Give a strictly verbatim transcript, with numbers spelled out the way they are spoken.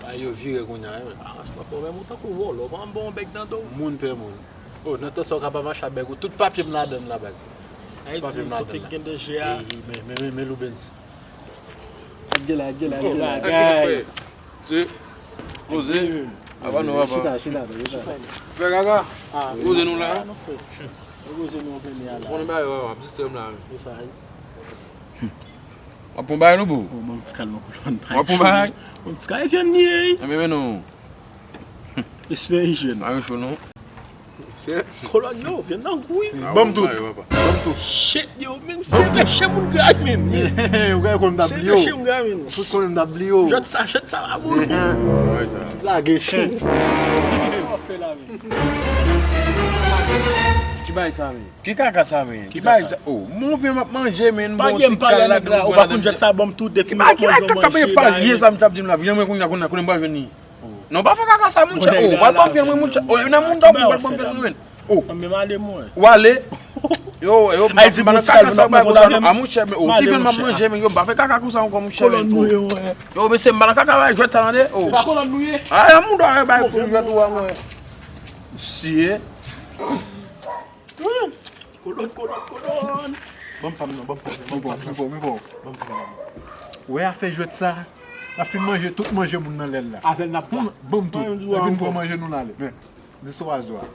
A yo vire kounye a wi. Astafirullah, men ou tankou vòlò, pa bon bèg nan do. Moun pè moun. Oh, nan tan sa w ka pa mache a bèg ou, tout papye m ladann la baz. Ayiti, kote gen danje a. Men, men, men, men Loubens. Gela, gela, gela. Bagay. Se poze. Apa nou apa? Chita, chita, chita. Fè kaka. Poze nou la. Poze nou kounye a la. Konnen bagay w ap sistèm la. W ap pran bagay nou bro? Bon, bon, ti kal mwen konn pa. W ap pran bagay? Bon, ti kal vyann li ye. Enben men nou. Espere jèn. Pa gen cho non. Kolòn yo, vyann nan gou wi. Ban m tout. Ban m tout. Shit yo, men se peche moun gramin. Ou gade konn m t ap bliye w. Se peche moun gramin. Tout konnen m t ap bliye w. Jwèt sa, jwèt sa la bou. Lage chen. Sa w fè la men. Ki bay sa men? Ki kaka sa men? Ki bay sa? Oh, mon vin m ap manje men. Pa gen m pale nèg la. Ou pa konn jwèt sa ban m tout depi m ap manje manje. Ki kaka men pa vye sa m t ap di m la. Vin mwen kounye a kounye a konnen m pa jwenn li. Non, pa fè kaka sa, monchè. Oh, w al pran pye mwen, monchè. Oh, nan moun dòmi, w al pran pye mwen. Oh. Mwen ale mwen. Ou ale? Yo, yo, m pa fè kaka sa bay konsa non. A monchè, men, oh, ti vin m ap manje men, yo, m pa fè kaka konsa ankò, monchè men. Yo, mesye, m pa nan kaka bay jwèt sa tande. Oh. E pa kolòn nou ye? A, nan moun dòmi bay pou jwèt ou a mwen. Siye. Kolòn, kolòn, kolòn. Ban m pa m nan, ban m pa m nan, ban m pa m nan. Mwen bon, mwen bon, mwen bon. Ban m pa m nan. Wè afè jwèt sa. N ap fin manje tout manje moun nan lè l la. Avè l n ap pran. Ban m tout. Epi n pran manje nou n ale. Men, di sou wazo a.